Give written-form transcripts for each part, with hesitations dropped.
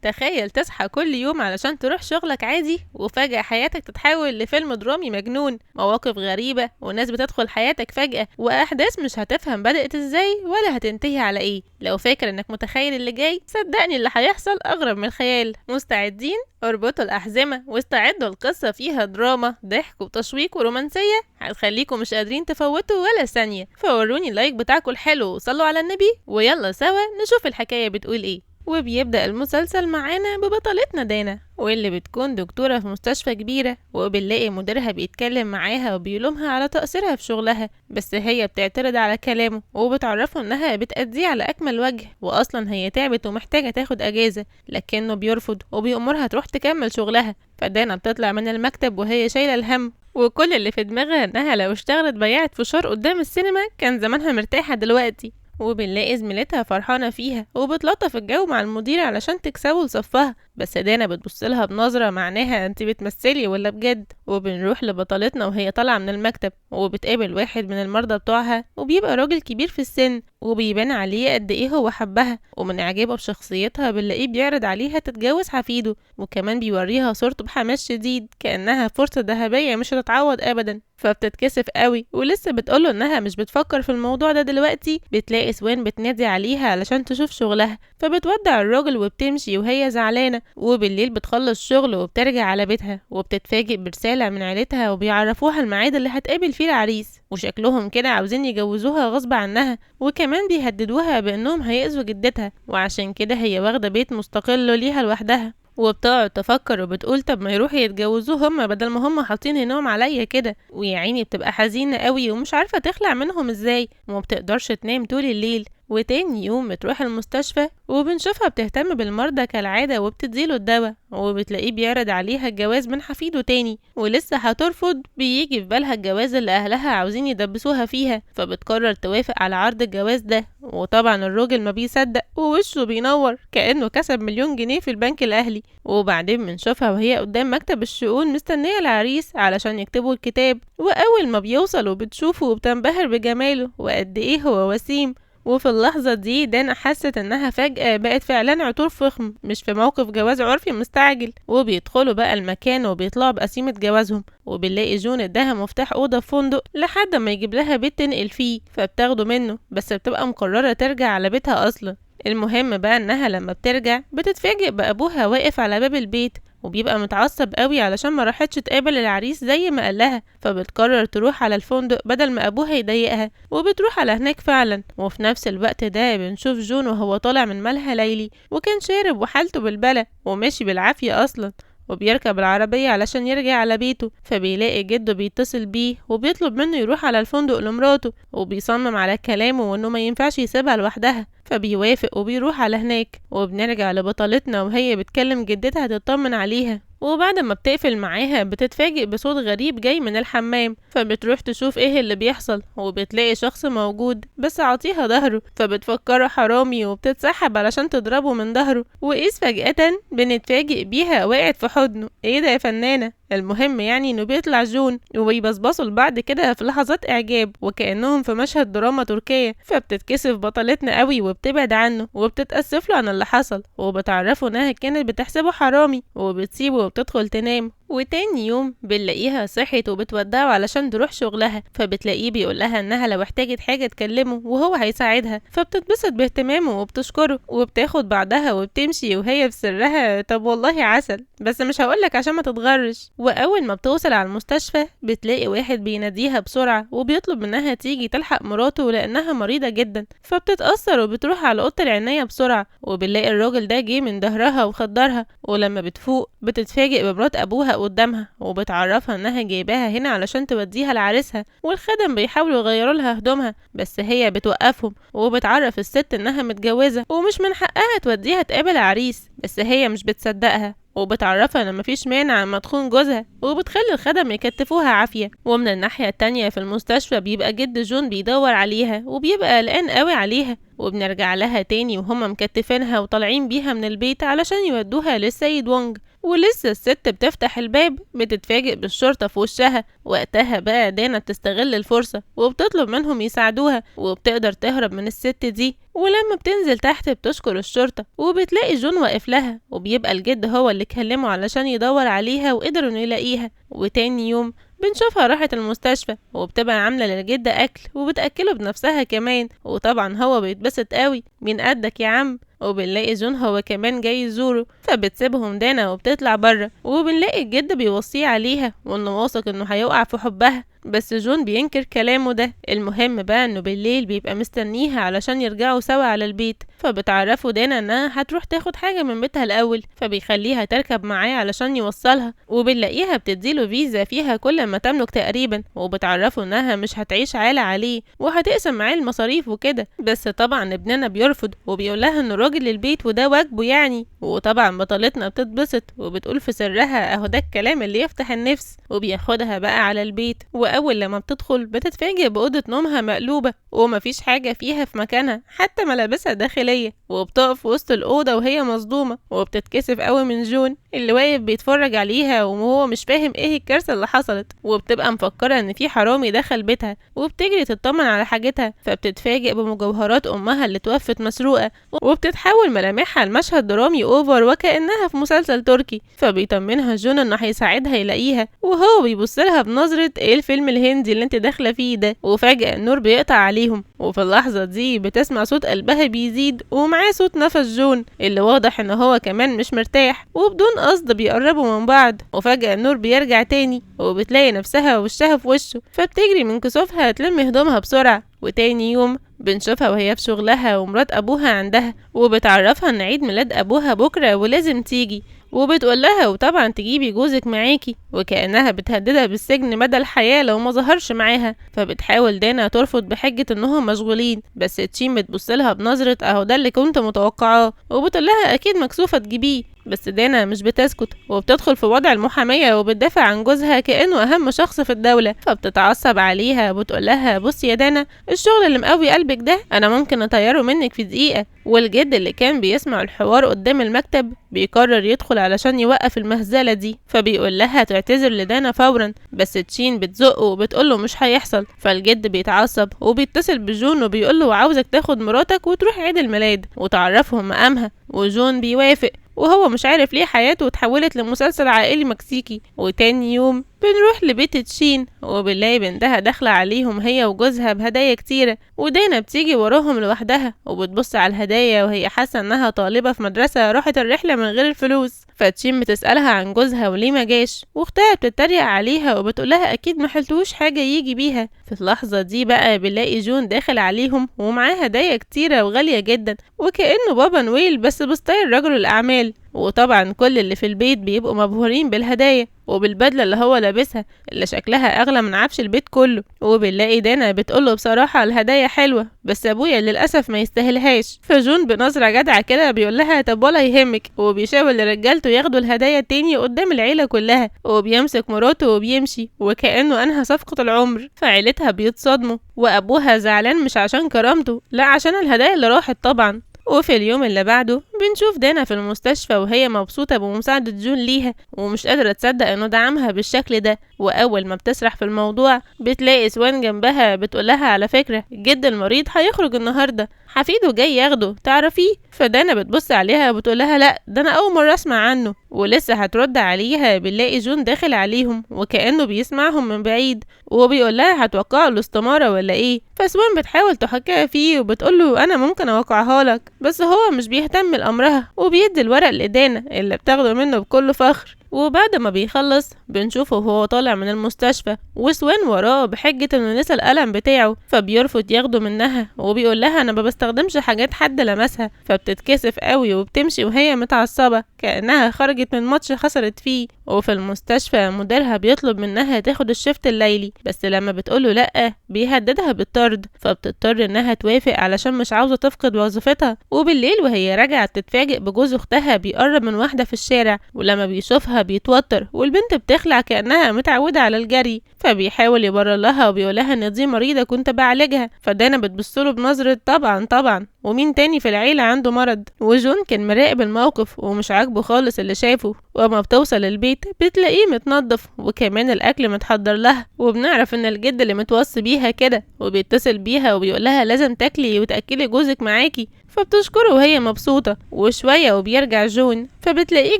تخيل تصحى كل يوم علشان تروح شغلك عادي، وفجأة حياتك تتحول لفيلم درامي مجنون، مواقف غريبة وناس بتدخل حياتك فجأة، وأحداث مش هتفهم بدأت ازاي ولا هتنتهي على ايه. لو فاكر انك متخيل اللي جاي، صدقني اللي هيحصل أغرب من الخيال. مستعدين؟ اربطوا الأحزمة واستعدوا، القصة فيها دراما، ضحك وتشويق ورومانسية هتخليكم مش قادرين تفوتوا ولا ثانية. فوروني ال like بتاعكم الحلو وصلوا على النبي، ويلا سوا نشوف الحكاية بتقول ايه. وبيبدأ المسلسل معانا ببطلتنا دانا، واللي بتكون دكتورة في مستشفى كبيرة، وبنلاقي مديرها بيتكلم معاها وبيلومها على تقصيرها في شغلها، بس هي بتعترض على كلامه وبتعرفه انها بتأديه على اكمل وجه، واصلا هي تعبت ومحتاجة تاخد اجازة، لكنه بيرفض وبيأمرها تروح تكمل شغلها. فدانا بتطلع من المكتب وهي شايلة الهم، وكل اللي في دماغها انها لو اشتغلت بياعة فشار قدام السينما كان زمانها مرتاحة دلوقتي. وبنلاقي زميلتها فرحانة فيها وبتلطف الجو مع المدير علشان تكسبه لصفها، بس دانا بتبصلها بنظرة معناها انت بتمثلي ولا بجد. وبنروح لبطلتنا وهي طالعة من المكتب، وبتقابل واحد من المرضى بتوعها، وبيبقى راجل كبير في السن وبيبان عليه قد ايه هو حبها، ومن اعجابه بشخصيتها بنلاقيه بيعرض عليها تتجوز حفيده، وكمان بيوريها صورته بحماس شديد كأنها فرصة ذهبية مش هتتعوض ابدا. فبتتكسف قوي ولسه بتقوله انها مش بتفكر في الموضوع ده دلوقتي. بتلاقي سوان بتنادي عليها علشان تشوف شغلها، فبتودع الراجل وبتمشي وهي زعلانة. وبالليل بتخلص شغل وبترجع على بيتها، وبتتفاجئ برسالة من عيلتها وبيعرفوها الميعاد اللي هتقابل فيه العريس، وشكلهم كده عاوزين يجوزوها غصب عنها، وكمان بيهددوها بانهم هيأذوا جدتها، وعشان كده هي واخدة بيت مستقل ليها لوحدها. وبتقعد تفكر وبتقول طب ما يروحوا يتجوزوه هما بدل ما هما حاطين عينهم عليا كده. ويا عيني بتبقى حزينة قوي ومش عارفة تخلع منهم ازاي، وما بتقدرش تنام طول الليل. وتاني يوم بتروح المستشفى وبنشوفها بتهتم بالمرضى كالعادة وبتديله الدواء، وبتلاقيه بيعرض عليها الجواز من حفيده تاني، ولسه هترفض. بيجي في بالها الجواز اللي اهلها عاوزين يدبسوها فيها، فبتقرر توافق على عرض الجواز ده. وطبعا الراجل ما بيصدق ووشه بينور كأنه كسب 1,000,000 جنيه في البنك الاهلي. وبعدين بنشوفها وهي قدام مكتب الشؤون مستنية العريس علشان يكتبوا الكتاب، واول ما بيوصل وبتشوفه وبتنبهر بجماله وقد ايه هو وسيم. وفي اللحظة دي دانا حست انها فجأة بقت فعلا عطور فخم، مش في موقف جواز عرفي مستعجل. وبيدخلوا بقى المكان وبيطلعوا بقسيمة جوازهم، وبنلاقي جون اداها مفتاح أوضة في فندق لحد ما يجيب لها بيت تنقل فيه، فبتاخده منه، بس بتبقى مقررة ترجع على بيتها أصلا. المهم بقى انها لما بترجع بتتفاجئ بأبوها واقف على باب البيت، وبيبقى متعصب قوي علشان ما راحتش تقابل العريس زي ما قالها، فبتقرر تروح على الفندق بدل ما ابوها يضايقها، وبتروح على هناك فعلا. وفي نفس الوقت ده بنشوف جون وهو طالع من ملهى ليلي، وكان شارب وحالته بالبلة وماشي بالعافية اصلا، وبيركب العربية علشان يرجع على بيته. فبيلاقي جده بيتصل بيه وبيطلب منه يروح على الفندق لمراته، وبيصمم على كلامه وانه ما ينفعش يسيبها لوحدها، فبيوافق وبيروح على هناك. وبنرجع لبطلتنا وهي بتكلم جدتها تطمن عليها، وبعد ما بتقفل معاها بتتفاجئ بصوت غريب جاي من الحمام، فبتروح تشوف ايه اللي بيحصل، وبتلاقي شخص موجود بس عاطيها ظهره، فبتفكره حرامي وبتتسحب علشان تضربه من ظهره. وإذ فجأة بنتفاجئ بيها وقعت في حضنه. ايه ده يا فنانة؟ المهم يعني انه بيطلع جون وبيبصبصوا لبعض كده في لحظات اعجاب وكأنهم في مشهد دراما تركية. فبتتكسف بطلتنا قوي وبتبعد عنه وبتتأسف له عن اللي حصل، وبتعرفه انها كانت بتحسبه حرامي، وبتسيبه وبتدخل تنام. وتاني يوم بنلاقيها صحيت وبتودعه علشان تروح شغلها، فبتلاقيه بيقول لها انها لو احتاجت حاجة تكلمه وهو هيساعدها، فبتتبسط باهتمامه وبتشكره وبتاخد بعضها وبتمشي وهي في سرها طب والله عسل، بس مش هقولك عشان ما تتغرش. واول ما بتوصل على المستشفى بتلاقي واحد بيناديها بسرعة وبيطلب منها تيجي تلحق مراته لانها مريضة جدا، فبتتأثر وبتروح على اوضة العناية بسرعة. وبنلاقي الراجل ده جه من ظهرها وخدرها، ولما بتفوق بتتفاجئ بمرات ابوها قدامها، وبتعرفها انها جايباها هنا علشان توديها لعريسها، والخدم بيحاولوا يغيروا لها هدومها بس هي بتوقفهم، وبتعرف الست انها متجوزة ومش من حقها توديها تقابل عريس، بس هي مش بتصدقها، وبتعرفها ان مفيش مانع اما تخون جوزها، وبتخلي الخدم يكتفوها عافية. ومن الناحية التانية في المستشفى بيبقى جد جون بيدور عليها وبيبقى قلقان قوي عليها، وبنرجع لها تاني وهما مكتفينها وطالعين بيها من البيت علشان يودوها للسيد وونج. ولسه الست بتفتح الباب بتتفاجئ بالشرطة في وشها. وقتها بقى دانا بتستغل الفرصة وبتطلب منهم يساعدوها، وبتقدر تهرب من الست دي. ولما بتنزل تحت بتشكر الشرطة، وبتلاقي جون واقف لها، وبيبقى الجد هو اللي كلمة علشان يدور عليها وقدر انه يلاقيها. وتاني يوم بنشوفها راحت المستشفى، وبتبقى عاملة للجد أكل وبتأكله بنفسها كمان، وطبعا هو بيتبسط قوي، مين قدك يا عم. وبنلاقي جون هو كمان جاي يزوره، فبتسيبهم دانا وبتطلع بره. وبنلاقي الجد بيوصيه عليها وانه واثق انه هيقع في حبها، بس جون بينكر كلامه ده. المهم بقى انه بالليل بيبقى مستنيها علشان يرجعوا سوا على البيت، فبتعرفوا دانا انها هتروح تاخد حاجة من بيتها الاول، فبيخليها تركب معاه علشان يوصلها. وبنلاقيها بتديله فيزا فيها كل ما تملك تقريبا، وبتعرفوا انها مش هتعيش عالة عليه وهتقسم معاه المصاريف وكده، بس طبعا ابننا بيرفض وبيقول لها انه راجل البيت وده واجبه يعني. وطبعا بطلتنا بتتبسط وبتقول في سرها اهو ده الكلام اللي يفتح النفس. وبياخدها بقى على البيت، وأول لما بتدخل بتتفاجئ بأوضة نومها مقلوبة ومفيش حاجة فيها في مكانها حتى ملابسها الداخلية، وبتقف وسط الأوضة وهي مصدومة، وبتتكسف قوي من جون اللي واقف بيتفرج عليها وهو مش فاهم ايه الكارثة اللي حصلت، وبتبقى مفكرة ان في حرامي دخل بيتها، وبتجري تطمن على حاجتها، فبتتفاجئ بمجوهرات أمها اللي توفت مسروقة، وبتتحول ملامحها لمشهد درامي over وكأنها في مسلسل تركي. فبيطمنها جون انه هيساعدها يلاقيها، وهو بيبص لها بنظرة ايه الفيلم الهندي اللي انت داخله فيه ده. وفجأة النور بيقطع عليهم، وفي اللحظة دي بتسمع صوت قلبها بيزيد ومعاه صوت نفس جون اللي واضح ان هو كمان مش مرتاح، وبدون قصد بيقربوا من بعض. وفجأة النور بيرجع تاني وبتلاقي نفسها وشها في وشه، فبتجري من كسوفها تلم هدومها بسرعة. وتاني يوم بنشوفها وهي في شغلها ومرات ابوها عندها، وبتعرفها ان عيد ميلاد ابوها بكرة ولازم تيجي، وبتقول لها وطبعا تجيبي جوزك معاكي، وكأنها بتهددها بالسجن مدى الحياة لو ما ظهرش معاها. فبتحاول دانا ترفض بحجة انهم مشغولين، بس تشين بتبص لها بنظرة اهو ده اللي كنت متوقعاه، وبتقول لها اكيد مكسوفة تجيبيه. بس دانا مش بتسكت وبتدخل في وضع المحامية وبتدافع عن جوزها كأنه أهم شخص في الدولة، فبتتعصب عليها وبتقول لها بصي يا دانا، الشغل اللي مقوي قلبك ده أنا ممكن أطيره منك في دقيقة. والجد اللي كان بيسمع الحوار قدام المكتب بيقرر يدخل علشان يوقف المهزلة دي، فبيقول لها تعتذر لدانا فورا، بس تشين بتزقه وبتقوله مش هيحصل. فالجد بيتعصب وبيتصل بجون وبيقوله عاوزك تاخد مراتك وتروح عيد الميلاد وتعرفهم مقامها، وجون بيوافق وهو مش عارف ليه حياته اتحولت لمسلسل عائلي مكسيكي. وتاني يوم بنروح لبيت تشين وبنلاقي بنتها داخلة عليهم هي وجوزها بهدايا كتيرة، ودانا بتيجي وراهم لوحدها وبتبص على الهدايا وهي حاسة انها طالبة في مدرسة راحت الرحلة من غير الفلوس. فتشين بتسألها عن جوزها وليه ما جاش، واختها بتتريق عليها وبتقولها اكيد ما حلتوش حاجة يجي بيها. في اللحظة دي بقى بنلاقي جون داخل عليهم ومعاه هدايا كتيرة وغالية جدا، وكأنه بابا نويل بس ب style رجل الأعمال. وطبعا كل اللي في البيت بيبقوا مبهورين بالهدايا وبالبدلة اللي هو لابسها اللي شكلها أغلى من عفش البيت كله. وبنلاقي دانا بتقوله بصراحة الهدايا حلوة بس أبويا للأسف ما يستاهلهاش. فجون بنظرة جدعة كده بيقول لها طب ولا يهمك، وبيشاور لرجالته ياخدوا الهدايا تاني قدام العيلة كلها، وبيمسك مراته وبيمشي وكأنه أنهى صفقة العمر. فعيلتها بيتصدموا وأبوها زعلان مش عشان كرامته، لا عشان الهدايا اللي راحت طبعا. وفي اليوم اللي بعده بنشوف دانا في المستشفى وهي مبسوطة بمساعدة جون ليها ومش قادرة تصدق انه دعمها بالشكل ده. واول ما بتسرح في الموضوع بتلاقي سوان جنبها بتقولها على فكرة جد المريض هيخرج النهاردة، حفيده جاي ياخده تعرفيه؟ فدانا بتبص عليها وبتقولها لا ده انا اول مرة اسمع عنه. ولسه هترد عليها بنلاقي جون داخل عليهم وكأنه بيسمعهم من بعيد وبيقولها هتوقعوا الاستمارة ولا ايه؟ فسوان بتحاول تحكيها فيه وبتقوله انا ممكن اوقعها لك، بس هو مش بيهتم لأمرها وبيدي الورق لدانا اللي بتاخده منه بكل فخر. وبعد ما بيخلص بنشوفه وهو طالع من المستشفى وسوان وراه بحجة انه نسى القلم بتاعه، فبيرفض ياخده منها وبيقول لها انا ما بستخدمش حاجات حد لمسها. فبتتكسف قوي وبتمشي وهي متعصبة كأنها خرجت من ماتش خسرت فيه. وفي المستشفى مديرها بيطلب منها تاخد الشفت الليلي، بس لما بتقوله لأ بيهددها بالطرد، فبتضطر انها توافق علشان مش عاوزة تفقد وظيفتها. وبالليل وهي راجعة بتتفاجئ بجوز اختها بيقرب من واحدة في الشارع، ولما بيشوفها فأبوها بيتوتر والبنت بتخلع كأنها متعودة على الجري، فبيحاول يبرر لها وبيقولها ان دي مريضة كنت بعالجها. فدانا بتبصله بنظرة طبعا طبعا، ومين تاني في العيلة عنده مرض؟ وجون كان مراقب الموقف ومش عاجبه خالص اللي شافه. وما بتوصل البيت بتلاقيه متنظف وكمان الاكل متحضر لها، وبنعرف ان الجد اللي متوصي بيها كده، وبيتصل بيها وبيقولها لازم تاكلي وتاكلي جوزك معاكي، فبتشكره وهي مبسوطة. وشوية وبيرجع جون فبتلاقيه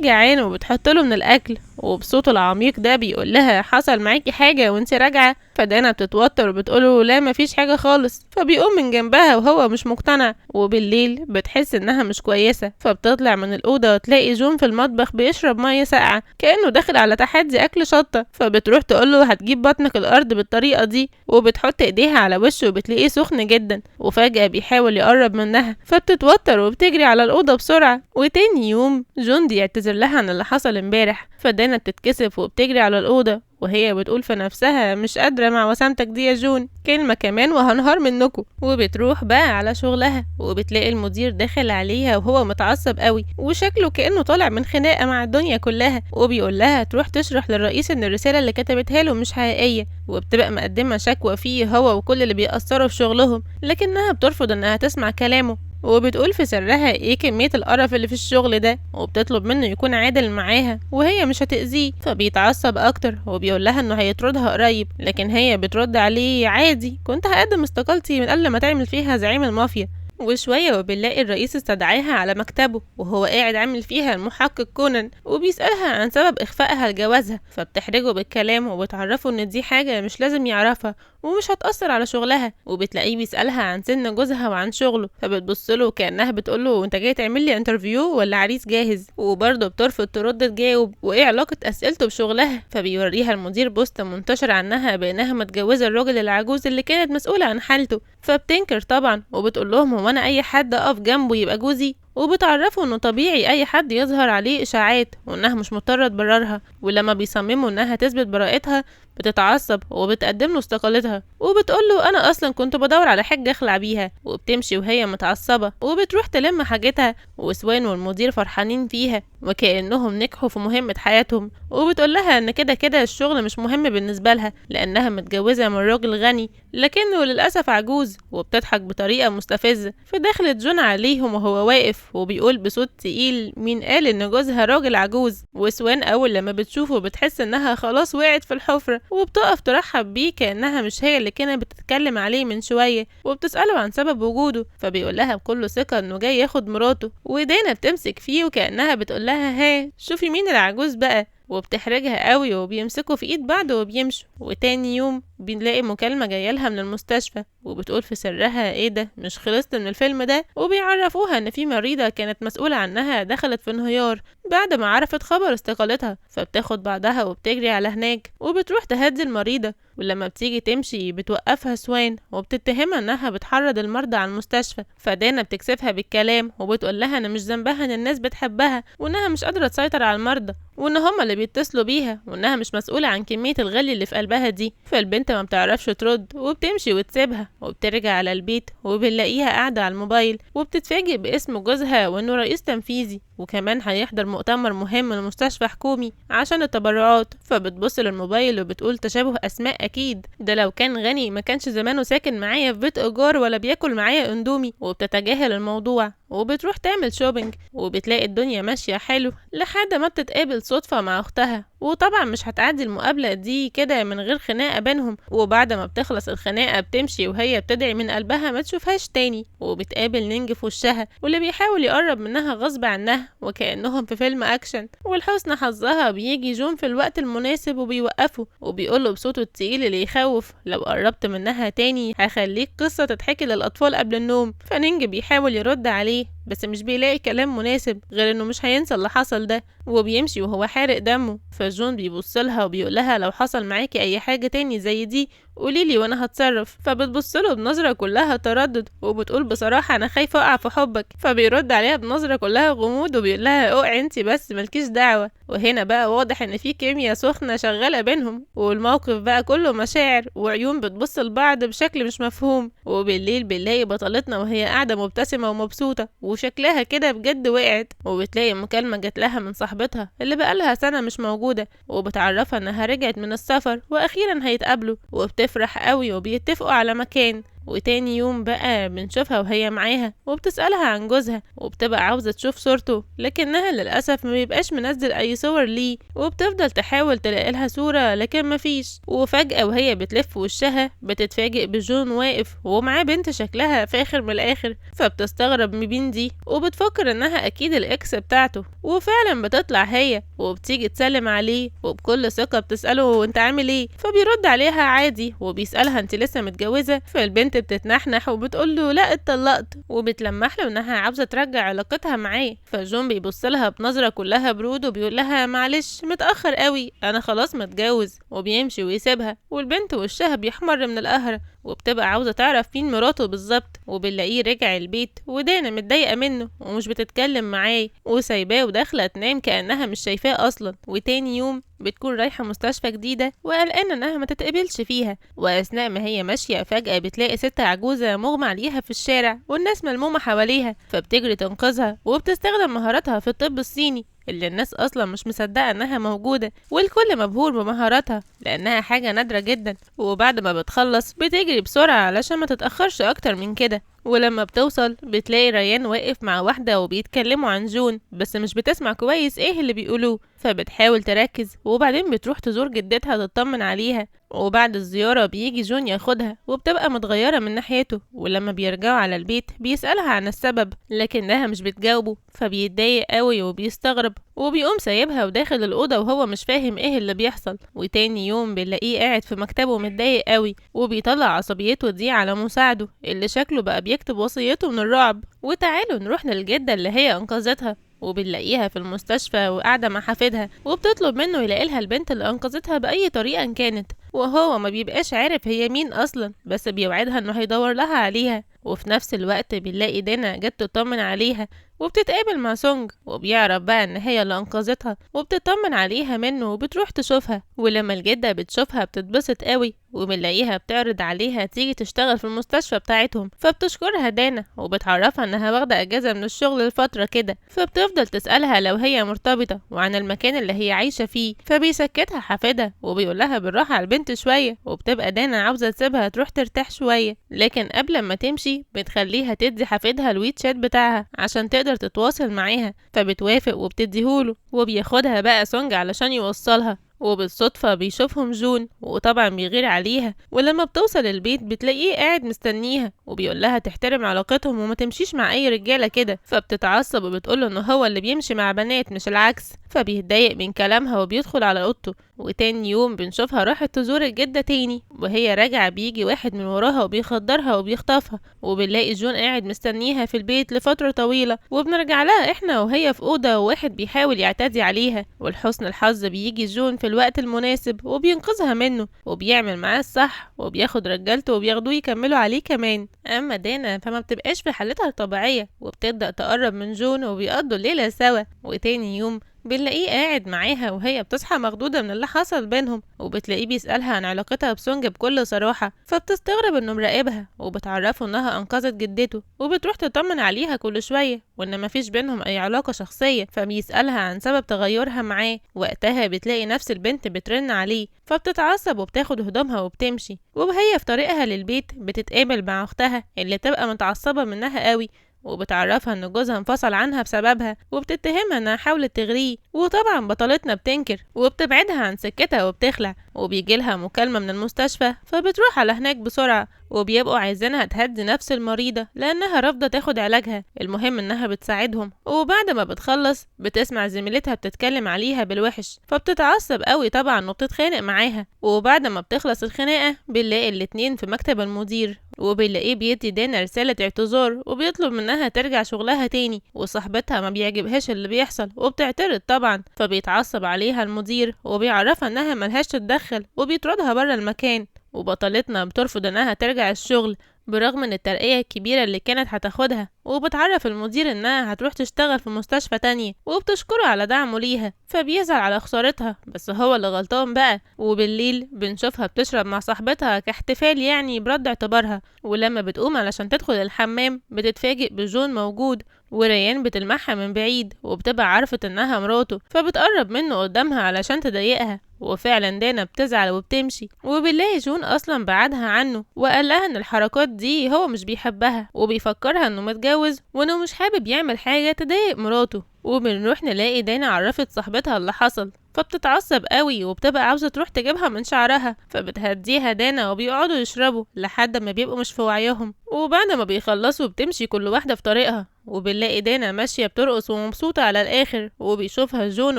جعان وبتحطله من الأكل، وبصوته العميق ده بيقول لها حصل معاكي حاجة وانت راجعة؟ فدانا بتتوتر وبتقوله لا مفيش حاجة خالص، فبيقوم من جنبها وهو مش مقتنع. وبالليل بتحس انها مش كويسة، فبتطلع من الأوضة وتلاقي جون في المطبخ بيشرب مية ساقعة كأنه داخل على تحدي أكل شطة، فبتروح تقوله هتجيب بطنك الأرض بالطريقة دي، وبتحط ايديها على وشه وبتلاقيه سخن جدا. وفجأة بيحاول يقرب منها فبتتوتر وبتجري على الأوضة بسرعة. وتاني يوم جون بيعتذر لها عن اللي حصل امبارح، فدانا بتتكسف وبتجري على الأوضة وهي بتقول في نفسها مش قادرة مع وسامتك دي يا جون، كلمة كمان وهنهار منكم. وبتروح بقى على شغلها وبتلاقي المدير داخل عليها وهو متعصب قوي وشكله كأنه طالع من خناقة مع الدنيا كلها، وبيقول لها تروح تشرح للرئيس ان الرسالة اللي كتبتها له مش حقيقية، وبتبقى مقدمة شكوى فيه هو وكل اللي بيأثروا في شغلهم، لكنها بترفض انها تسمع كلامه وبتقول في سرها ايه كمية القرف اللي في الشغل ده، وبتطلب منه يكون عادل معاها وهي مش هتأذيه. فبيتعصب اكتر وبيقول لها انه هيطردها قريب، لكن هي بترد عليه عادي كنت هقدم استقالتي من قبل ما تعمل فيها زعيم المافيا. وشوية وبنلاقي الرئيس استدعاها على مكتبه وهو قاعد عامل فيها المحقق كونان، وبيسألها عن سبب إخفائها لجوازها، فبتحرجه بالكلام وبتعرفه إن دي حاجة مش لازم يعرفها ومش هتأثر على شغلها. وبتلاقيه بيسألها عن سن جوزها وعن شغله، فبتبصله كأنها بتقوله انت جاي تعمل لي interview ولا عريس جاهز، وبرضه بترفض ترد تجاوب وايه علاقة أسئلته بشغلها. فبيوريها المدير post منتشر عنها بأنها متجوزة الراجل العجوز اللي كانت مسؤولة عن حالته، فبتنكر طبعا وبتقول لهم هو انا اي حد اقف جنبه يبقى جوزي، وبتعرفوا انه طبيعي اي حد يظهر عليه اشاعات وانها مش مضطرة تبررها. ولما بيصمموا انها تثبت براءتها بتتعصب وبتقدم له استقالتها وبتقول له انا اصلا كنت بدور على حاجة اخلع بيها، وبتمشي وهي متعصبه وبتروح تلم حاجتها. وسوان والمدير فرحانين فيها وكانهم نجحوا في مهمة حياتهم، وبتقول لها ان كده كده الشغل مش مهم بالنسبة لها لانها متجوزة من راجل غني لكنه للاسف عجوز، وبتضحك بطريقة مستفزة. فدخلت جون عليهم وهو واقف وبيقول بصوت تقيل مين قال ان جوزها راجل عجوز؟ وسوان اول لما بتشوفه بتحس انها خلاص وقعت في الحفرة، وبتقف ترحب بيه كأنها مش هي اللي كانت بتتكلم عليه من شوية، وبتسأله عن سبب وجوده، فبيقول لها بكل ثقة انه جاي ياخد مراته. ودانا بتمسك فيه وكأنها بتقول لها ها شوفي مين العجوز بقى، وبتحرجها قوي وبيمسكوا في ايد بعض وبيمشوا. وتاني يوم بنلاقي مكالمة جاية لها من المستشفى، وبتقول في سرها ايه ده مش خلصت من الفيلم ده؟ وبيعرفوها ان في مريضة كانت مسؤولة عنها دخلت في انهيار بعد ما عرفت خبر استقالتها، فبتاخد بعضها وبتجري على هناك وبتروح تهدي المريضة. ولما بتيجي تمشي بتوقفها سوان وبتتهمها انها بتحرض المرضى على المستشفى، فدانا بتكسفها بالكلام وبتقول لها ان مش ذنبها ان الناس بتحبها وانها مش قادرة تسيطر على المرضى وان هما اللي بيتصلوا بيها وانها مش مسؤولة عن كمية الغلي اللي في قلبها دي. فالبنت ما بتعرفش ترد وبتمشي وتسيبها وبترجع على البيت، وبنلاقيها قاعدة على الموبايل وبتتفاجئ باسم جوزها وانه رئيس تنفيذي وكمان هيحضر مؤتمر مهم لمستشفى حكومي عشان التبرعات. فبتبص للموبايل وبتقول تشابه اسماء اكيد، ده لو كان غني ما كانش زمانه ساكن معايا في بيت ايجار ولا بياكل معايا اندومي. وبتتجاهل الموضوع وبتروح تعمل shopping وبتلاقي الدنيا ماشية حلو لحد ما بتتقابل صدفة مع اختها، وطبعا مش هتعدي المقابلة دي كده من غير خناقه بينهم. وبعد ما بتخلص الخناقة بتمشي وهي بتدعي من قلبها ما تشوفهاش تاني، وبتقابل نينج في وشها واللي بيحاول يقرب منها غصب عنها وكأنهم في فيلم اكشن. ولحسن حظها بيجي جون في الوقت المناسب وبيوقفه وبيقوله بصوته التقيل اللي يخوف لو قربت منها تاني هخليك قصة تتحكي للأطفال قبل النوم. فنينج بيحاول يرد عليه بس مش بيلاقي كلام مناسب غير انه مش هينسى اللي حصل ده، وبيمشي وهو حارق دمه. فجون بيبصلها وبيقولها لو حصل معاكي اي حاجة تاني زي دي قوليلي وانا هتصرف. فبتبص له بنظره كلها تردد وبتقول بصراحة انا خايفة اقع في حبك. فبيرد عليها بنظره كلها غموض وبيقول لها اوعي انت بس مالكيش دعوه. وهنا بقى واضح ان في كيمياء سخنة شغالة بينهم، والموقف بقى كله مشاعر وعيون بتبص لبعض بشكل مش مفهوم. وبالليل بنلاقي بطلتنا وهي قاعدة مبتسمة ومبسوطة وشكلها كده بجد وقعت، وبتلاقي مكالمة جات لها من صاحبتها اللي بقالها سنة مش موجودة، وبتعرفها انها رجعت من السفر واخيرا هيتقابلوا، وبتفرح قوي وبيتفقوا على مكان. وتاني يوم بقى بنشوفها وهي معاها وبتسألها عن جوزها، وبتبقى عاوزة تشوف صورته لكنها للأسف ما بيبقاش منزل أي صور ليه، وبتفضل تحاول تلاقي لها صورة لكن مفيش. وفجأة وهي بتلف وشها بتتفاجئ بجون واقف ومعاه بنت شكلها فاخر من الآخر، فبتستغرب مين دي وبتفكر إنها أكيد ال ex بتاعته، وفعلا بتطلع هي وبتيجي تسلم عليه وبكل ثقة بتسأله انت عامل ايه، فبيرد عليها عادي وبيسألها انت لسه متجوزة، فالبنت بتتنحنح وبتقول له لا اتطلقت، وبتلمح له انها عاوزه ترجع علاقتها معاه. فجون بيبص لها بنظره كلها برود وبيقول لها معلش متاخر قوي انا خلاص متجوز، وبيمشي ويسيبها. والبنت وشها بيحمر من القهر وبتبقى عاوزه تعرف مين مراته بالظبط. وبنلاقيه رجع البيت ودانا متضايقة منه ومش بتتكلم معاه وسايباه وداخله تنام كانها مش شايفاه اصلا. وتاني يوم بتكون رايحة مستشفى جديدة وقلقانه انها ما تتقبلش فيها، واثناء ما هي ماشية فجاة بتلاقي ست عجوزه مغمى عليها في الشارع والناس ملمومه حواليها، فبتجري تنقذها وبتستخدم مهاراتها في الطب الصيني اللي الناس اصلا مش مصدقه انها موجودة، والكل مبهور بمهاراتها لانها حاجة نادرة جدا. وبعد ما بتخلص بتجري بسرعة علشان ما تتاخرش اكتر من كده. ولما بتوصل بتلاقي ريان واقف مع واحدة وبيتكلموا عن جون، بس مش بتسمع كويس ايه اللي بيقولوه، فبتحاول تركز. وبعدين بتروح تزور جدتها تطمن عليها، وبعد الزيارة بيجي جون ياخدها وبتبقى متغيرة من ناحيته. ولما بيرجعوا على البيت بيسألها عن السبب لكنها مش بتجاوبه، فبيتضايق قوي وبيستغرب وبيقوم سايبها وداخل الأوضة وهو مش فاهم ايه اللي بيحصل. وتاني يوم بنلاقيه قاعد في مكتبه متضايق قوي وبيطلع عصبيته دي على مساعدة اللي شكله بقى بيكتب وصيته من الرعب. وتعالوا نروح للجدة اللي هي أنقذتها، وبنلاقيها في المستشفى وقاعدة مع حفيدها وبتطلب منه يلاقي لها البنت اللي أنقذتها بأي طريقة كانت، وهو ما بيبقاش عارف هي مين أصلا، بس بيوعدها إنه هيدور لها عليها. وفي نفس الوقت بنلاقي دينا جت تطمن عليها وبتتقابل مع سونج، وبيعرف بقى ان هي اللي انقذتها وبتطمن عليها منه وبتروح تشوفها. ولما الجدة بتشوفها بتتبسط قوي، وبنلاقيها بتعرض عليها تيجي تشتغل في المستشفى بتاعتهم، فبتشكرها دانا وبتعرفها انها واخدة اجازة من الشغل لفترة كده، فبتفضل تسألها لو هي مرتبطة وعن المكان اللي هي عايشة فيه، فبيسكتها حفيدها وبيقولها بالراحة على البنت شوية. وبتبقى دانا عاوزة تسيبها تروح ترتاح شوية، لكن قبل ما تمشي بتخليها تدي حفيدها الويتشات بتاعها عشان تقدر تتواصل معاها، فبتوافق وبتديهوله. وبياخدها بقى سونج علشان يوصلها، وبالصدفة بيشوفهم جون وطبعا بيغير عليها. ولما بتوصل البيت بتلاقيه قاعد مستنيها وبيقول لها تحترم علاقتهم وما تمشيش مع اي رجالة كده، فبتتعصب وبتقوله ان هو اللي بيمشي مع بنات مش العكس، فبيتضايق من كلامها وبيدخل على اوضته. وتاني يوم بنشوفها راحت تزور الجدة تاني، وهي راجعة بيجي واحد من وراها وبيخدرها وبيخطفها، وبنلاقي جون قاعد مستنيها في البيت لفترة طويلة. وبنرجع لها احنا وهي في أوضة وواحد بيحاول يعتدي عليها، ولحسن الحظ بيجي جون في الوقت المناسب وبينقذها منه وبيعمل معاه الصح وبياخد رجالته وبياخدوه يكملوا عليه كمان. اما دانا فما بتبقاش في حالتها الطبيعية وبتبدأ تقرب من جون وبيقضوا الليلة سوا. وتاني يوم بنلاقيه قاعد معاها وهي بتصحى مخضوضة من اللي حصل بينهم، وبتلاقيه بيسألها عن علاقتها بسونج بكل صراحة، فبتستغرب انه مراقبها وبتعرفه انها انقذت جدته وبتروح تطمن عليها كل شوية وان مفيش بينهم اي علاقة شخصية، فبيسألها عن سبب تغيرها معاه. وقتها بتلاقي نفس البنت بترن عليه، فبتتعصب وبتاخد هدومها وبتمشي. وهي في طريقها للبيت بتتقابل مع اختها اللي بتبقى متعصبة منها قوي، وبتعرفها ان جوزها انفصل عنها بسببها وبتتهمها انها حاولت تغريه. وطبعا بطلتنا بتنكر وبتبعدها عن سكتها وبتخلع. وبيجيلها مكالمة من المستشفى فبتروح على هناك بسرعة، وبيبقوا عايزينها تهدي نفس المريضة لأنها رافضة تاخد علاجها. المهم انها بتساعدهم، وبعد ما بتخلص بتسمع زميلتها بتتكلم عليها بالوحش، فبتتعصب قوي طبعا وبتتخانق معاها. وبعد ما بتخلص الخناقة بنلاقي الاتنين في مكتب المدير، وبنلاقيه بيدي دانا رسالة اعتذار وبيطلب منها ترجع شغلها تاني. وصاحبتها ما بيعجبهاش اللي بيحصل وبتعترض طبعا، فبيتعصب عليها المدير وبيعرفها انها ملهاش تتدخل وبيطردها بره المكان. وبطلتنا بترفض انها ترجع الشغل برغم من الترقية الكبيرة اللي كانت هتاخدها، وبتعرف المدير انها هتروح تشتغل في مستشفى تانية، وبتشكره على دعمه ليها، فبيزعل على خسارتها بس هو اللي غلطان بقى. وبالليل بنشوفها بتشرب مع صاحبتها كاحتفال يعني برد اعتبارها، ولما بتقوم علشان تدخل الحمام بتتفاجئ بجون موجود، وريان بتلمحها من بعيد وبتبقى عرفت انها مراته، فبتقرب منه قدامها علشان تضايقها، وفعلا دانا بتزعل وبتمشي. وبنلاقي جون اصلا بعدها عنه وقال لها ان الحركات دي هو مش بيحبها، وبيفكرها انه متجوز وانه مش حابب يعمل حاجة تضايق مراته. وبنروح نلاقي دانا عرفت صاحبتها اللي حصل، فبتتعصب قوي وبتبقى عاوزة تروح تجيبها من شعرها، فبتهديها دانا وبيقعدوا يشربوا لحد ما بيبقوا مش في وعيهم. وبعد ما بيخلصوا بتمشي كل واحدة في طريقها، وبنلاقي دانا ماشية بترقص ومبسوطة على الآخر، وبيشوفها جون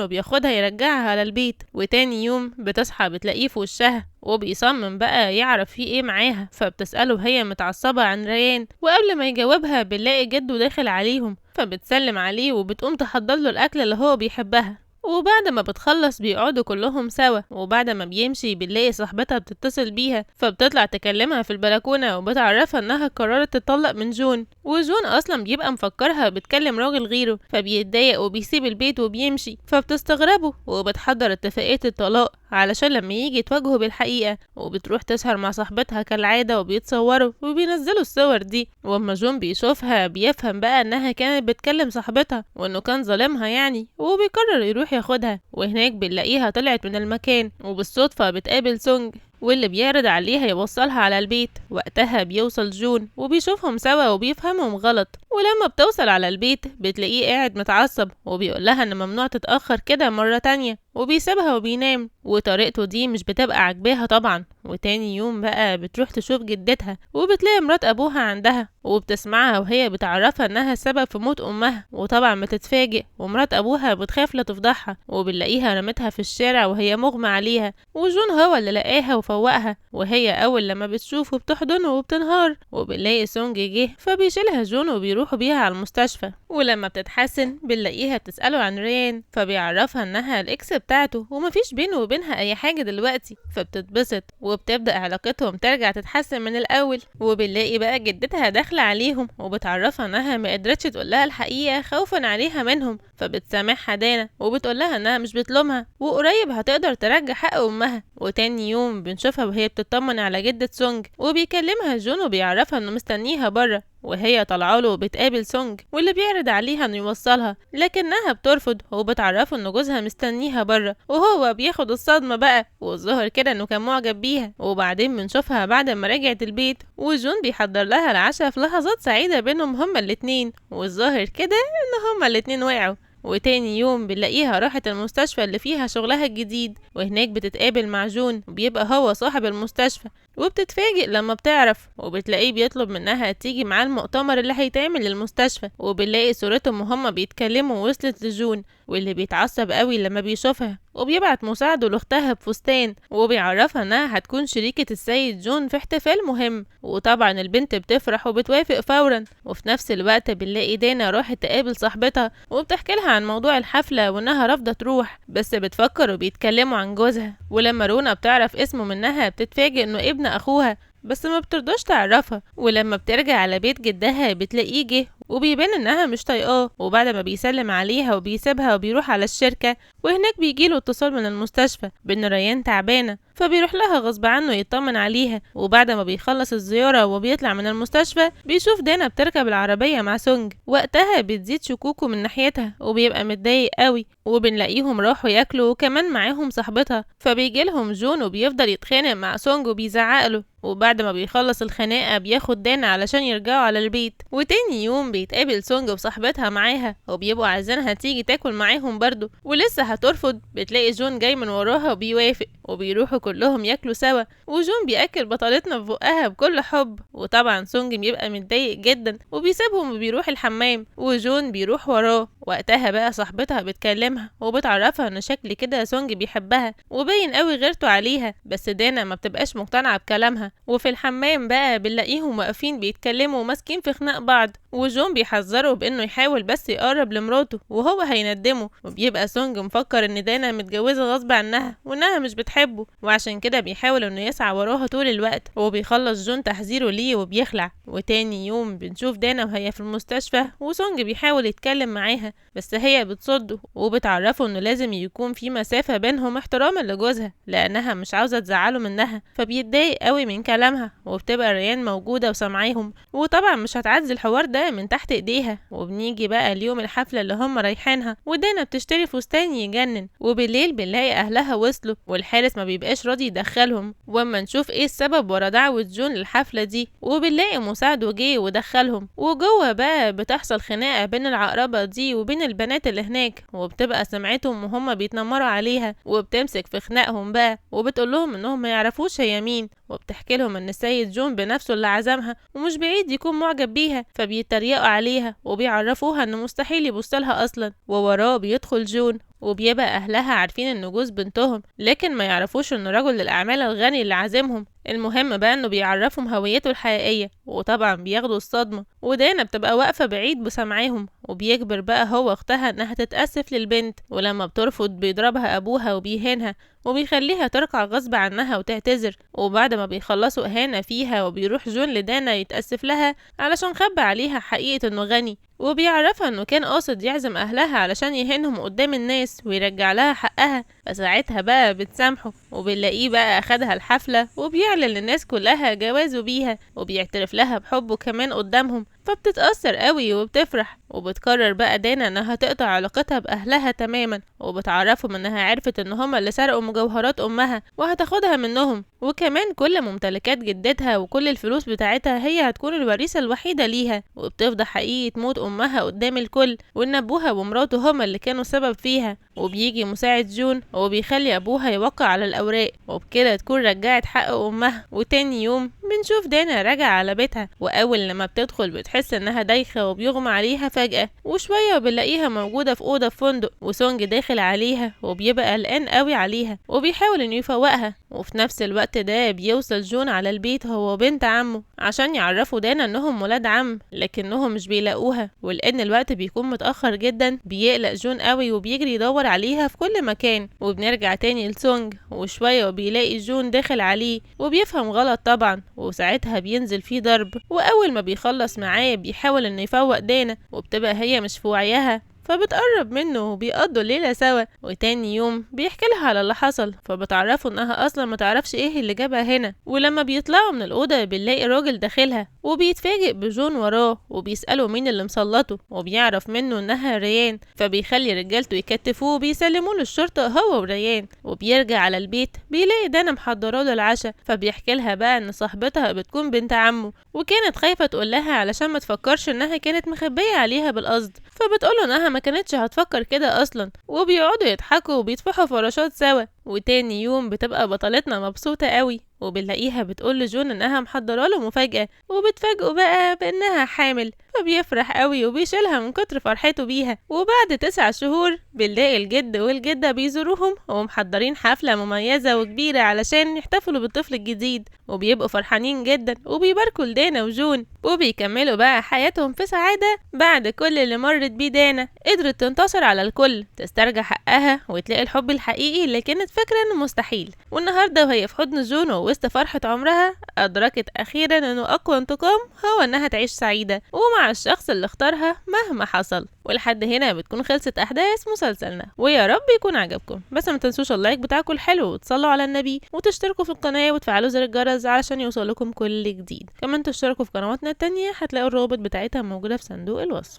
وبياخدها يرجعها على البيت. وتاني يوم بتصحى بتلاقيه في وشها، وبيصمم بقى يعرف فيه ايه معاها، فبتسأله هي متعصبة عن ريان، وقبل ما يجاوبها بنلاقي جده داخل عليهم، فبتسلم عليه وبتقوم تحضر له الأكل اللي هو بيحبها. وبعد ما بتخلص بيقعدوا كلهم سوا، وبعد ما بيمشي بنلاقي صاحبتها بتتصل بيها، فبتطلع تكلمها في البلكونة وبتعرفها انها قررت تطلق من جون، وجون اصلا بيبقى مفكرها بتكلم راجل غيره، فبيتضايق وبيسيب البيت وبيمشي، فبتستغربه وبتحضر اتفاقية الطلاق علشان لما يجي تواجهه بالحقيقة، وبتروح تسهر مع صاحبتها كالعادة وبيتصوروا وبينزلوا الصور دي. واما جون بيشوفها بيفهم بقى انها كانت بتكلم صاحبتها وانه كان ظالمها يعني، وبيقرر يروح ياخدها. وهناك بنلاقيها طلعت من المكان، وبالصدفة بتقابل سونج واللي بيعرض عليها يوصلها على البيت. وقتها بيوصل جون وبيشوفهم سوا وبيفهمهم غلط، ولما بتوصل على البيت بتلاقيه قاعد متعصب وبيقول لها ان ممنوع تتأخر كده مرة تانية، وبيسيبها وبينام، وطريقته دي مش بتبقى عاجباها طبعا. وتاني يوم بقى بتروح تشوف جدتها، وبتلاقي مرات ابوها عندها، وبتسمعها وهي بتعرفها انها السبب في موت امها، وطبعا بتتفاجئ، ومرات ابوها بتخاف لا تفضحها، وبنلاقيها رمتها في الشارع وهي مغمى عليها، وجون هو اللي لقاها وفوقها، وهي اول لما بتشوفه بتحضنه وبتنهار. وبنلاقي سونج جه فبيشيلها جون وبيروحوا بيها على المستشفى، ولما بتتحسن بنلاقيها بتسأله عن ريان، فبيعرفها انها ال ex بتاعته ومفيش بينه وبينها اي حاجة دلوقتي، فبتتبسط وبتبدأ علاقتهم ترجع تتحسن من الاول. وبنلاقي بقى جدتها داخلة عليهم وبتعرفها انها ما قدرتش تقولها الحقيقة خوفا عليها منهم، فبتسامحها دانا وبتقولها انها مش بتلومها وقريب هتقدر ترجع حق امها. وتاني يوم بنشوفها وهي بتطمن على جدة سونج، وبيكلمها جون وبيعرفها انه مستنيها بره، وهي طالعه له وبتقابل سونج واللي بيعرض عليها انه يوصلها، لكنها بترفض وبتعرفه ان جوزها مستنيها بره، وهو بياخد الصدمه بقى، والظاهر كده انه كان معجب بيها. وبعدين بنشوفها بعد ما رجعت البيت وجون بيحضر لها العشاء في لحظات سعيده بينهم هما الاتنين، والظاهر كده ان هما الاتنين وقعوا. وتاني يوم بنلاقيها راحت المستشفى اللي فيها شغلها الجديد، وهناك بتتقابل مع جون وبيبقى هو صاحب المستشفى، وبتتفاجئ لما بتعرف، وبتلاقيه بيطلب منها تيجي معاه المؤتمر اللي هيتعمل للمستشفى، وبنلاقي صورتهم وهما بيتكلموا وصلت لجون، واللي بيتعصب قوي لما بيشوفها، وبيبعت مساعده لاختها بفستان، وبيعرفها انها هتكون شريكة السيد جون في احتفال مهم، وطبعا البنت بتفرح وبتوافق فورا. وفي نفس الوقت بنلاقي دانا راحت تقابل صاحبتها وبتحكي لها عن موضوع الحفلة وانها رافضة تروح، بس بتفكر وبيتكلموا عن جوزها. ولما رونا بتعرف اسمه منها بتتفاجئ انه ابن اخوها، بس ما بترضاش تعرفها. ولما بترجع على بيت جدها بتلاقيه جه وبيبان انها مش طايقاه، وبعد ما بيسلم عليها وبيسيبها وبيروح على الشركة، وهناك بيجيله اتصال من المستشفى بان ريان تعبانة، فبيروح لها غصب عنه يطمن عليها. وبعد ما بيخلص الزيارة وبيطلع من المستشفى بيشوف دانا بتركب العربية مع سونج، وقتها بتزيد شكوكه من ناحيتها وبيبقى متضايق قوي. وبنلاقيهم راحوا ياكلوا وكمان معاهم صاحبتها، فبيجيلهم جون وبيفضل يتخانق مع سونج وبيزعق له، وبعد ما بيخلص الخناقة بياخد دانا علشان يرجعوا على البيت. وتاني يوم بيتقابل سونج وصاحبتها معاها وبيبقوا عايزينها تيجي تاكل معاهم برضو، ولسه هترفض بتلاقي جون جاي من وراها وبيوافق، وبيروحوا كلهم ياكلوا سوا، وجون بياكل بطلتنا في بقها بكل حب. وطبعا سونج بيبقى متضايق جدا وبيسيبهم وبيروح الحمام، وجون بيروح وراه. وقتها بقى صاحبتها بتكلمها وبتعرفها ان شكل كده سونج بيحبها وباين قوي غيرته عليها، بس دانا ما بتبقاش مقتنعة بكلامها. وفي الحمام بقى بنلاقيهم واقفين بيتكلموا وماسكين في خناق بعض، وجون بيحذره بانه يحاول بس يقرب لمراته وهو هيندمه، وبيبقى سونج مفكر ان دانا متجوزه غصب عنها وانها مش بتحبه. بتحبه، وعشان كده بيحاول انه يسعى وراها طول الوقت. وبيخلص جون تحذيره ليه وبيخلع. وتاني يوم بنشوف دانا وهي في المستشفى، وسونج بيحاول يتكلم معاها بس هي بتصده وبتعرفه انه لازم يكون في مسافة بينهم احتراما لجوزها لانها مش عاوزة تزعله منها، فبيتضايق قوي من كلامها. وبتبقى ريان موجودة وسامعاهم، وطبعا مش هتعدي الحوار ده من تحت ايديها. وبنيجي بقى اليوم الحفلة اللي هم رايحينها، ودانا بتشتري فستان يجنن. وبالليل بنلاقي اهلها وصلوا والحارس ما بيبقاش راضي يدخلهم، واما نشوف ايه السبب ورا دعوة جون للحفلة دي، وبنلاقي مساعده جه ودخلهم. وجوه بقى بتحصل خناقة بين العقربة دي وبين البنات اللي هناك، وبتبقى سمعتهم وهم بيتنمروا عليها، وبتمسك في خناقهم بقى وبتقول لهم انهم ما يعرفوش هي مين، وبتحكي لهم ان السيد جون بنفسه اللي عزمها ومش بعيد يكون معجب بيها، فبيتريقوا عليها وبيعرفوها انه مستحيل يبصلها اصلا. ووراه بيدخل جون، وبيبقى اهلها عارفين انه جوز بنتهم لكن ما يعرفوش انه رجل الاعمال الغني اللي عازمهم. المهم بقى انه بيعرفهم هويته الحقيقية، وطبعا بياخدوا الصدمة. ودانا بتبقى واقفة بعيد بسمعاهم، وبيجبر بقى هو اختها انها تتأسف للبنت، ولما بترفض بيضربها ابوها وبيهينها وبيخليها تركع غصب عنها وتعتذر. وبعد ما بيخلصوا اهانة فيها وبيروح جون لدانا يتأسف لها علشان خبى عليها حقيقة انه غني، وبيعرفها انه كان قاصد يعزم اهلها علشان يهينهم قدام الناس ويرجع لها حقها. فساعتها بقى بتسامحه، وبنلاقيه بقى اخدها الحفلة وبيعلن للناس كلها جوازه بيها، وبيعترف لها بحبه كمان قدامهم، فبتتأثر قوي وبتفرح. وبتقرر بقى دانا انها تقطع علاقتها باهلها تماما، وبتعرفهم انها عرفت ان هما اللي سرقوا مجوهرات امها وهتاخدها منهم، وكمان كل ممتلكات جدتها وكل الفلوس بتاعتها هي هتكون الوريثة الوحيدة ليها. وبتفضح حقيقة موت امها قدام الكل، وان ابوها ومراته هما اللي كانوا سبب فيها. وبيجي مساعد جون وبيخلي ابوها يوقع على الاوراق، وبكده تكون رجعت حق امها. وتاني يوم بنشوف دانا راجعة على بيتها، واول لما بتدخل بتحس انها دايخة وبيغمى عليها فجأة، وشوية وبنلاقيها موجودة في أوضة في فندق، وسونج داخل عليها وبيبقى قلقان قوي عليها وبيحاول انه يفوقها. وفي نفس الوقت ده بيوصل جون على البيت هو وبنت عمه عشان يعرفوا دانا انهم ولاد عم، لكنهم مش بيلاقوها. ولان الوقت بيكون متأخر جدا بيقلق جون قوي وبيجري يدور عليها في كل مكان. وبنرجع تاني لسونج، وشوية وبيلاقي جون داخل عليه وبيفهم غلط طبعا، وساعتها بينزل فيه ضرب. واول ما بيخلص معاه بيحاول انه يفوق دانا، وبتبقى هي مش في وعيها فبتقرب منه وبيقضوا الليلة سوا. وتاني يوم بيحكي لها على اللي حصل، فبتعرفوا انها اصلا ما تعرفش ايه اللي جابها هنا. ولما بيطلعوا من الأوضة بنلاقي راجل داخلها، وبيتفاجئ بجون وراه وبيسأله مين اللي مسلطه، وبيعرف منه انها ريان، فبيخلي رجالته يكتفوه وبيسلموه للشرطة هو وريان. وبيرجع على البيت بيلاقي دانا محضراله العشاء، فبيحكي لها بقى ان صاحبتها بتكون بنت عمه، وكانت خايفة تقول لها علشان ما تفكرش انها كانت مخبية عليها بالقصد، فبتقوله انها ما كانتش هتفكر كده اصلا. وبيقعدوا يضحكوا وبيطفحوا فراشات سوا. وتاني يوم بتبقى بطلتنا مبسوطة قوي، وبنلاقيها بتقول لجون انها محضره له مفاجأة، وبتفاجئه بقى بانها حامل، فبيفرح قوي وبيشيلها من كتر فرحته بيها. وبعد 9 شهور بنلاقي الجد والجدة بيزوروهم ومحضرين حفلة مميزة وكبيرة علشان يحتفلوا بالطفل الجديد، وبيبقوا فرحانين جدا وبيباركوا لدانا وجون، وبيكملوا بقى حياتهم في سعادة. بعد كل اللي مرت بيه دانا قدرت تنتصر على الكل، تسترجع حقها وتلاقي الحب الحقيقي اللي كانت فاكرة انه مستحيل. والنهاردة وهي في حضن جون ووسط فرحة عمرها أدركت أخيرا انه أقوى انتقام هو انها تعيش سعيدة ومع الشخص اللي اختارها مهما حصل. ولحد هنا بتكون خلصت أحداث مسلسلنا، ويا رب يكون عجبكم. بس ما تنسوش ال like بتاعكم الحلو وتصلوا على النبي وتشتركوا في القناة وتفعلوا زر الجرس علشان يوصلكم كل جديد. كمان تشتركوا في قنواتنا التانية، هتلاقوا الروابط بتاعتها موجودة في صندوق الوصف.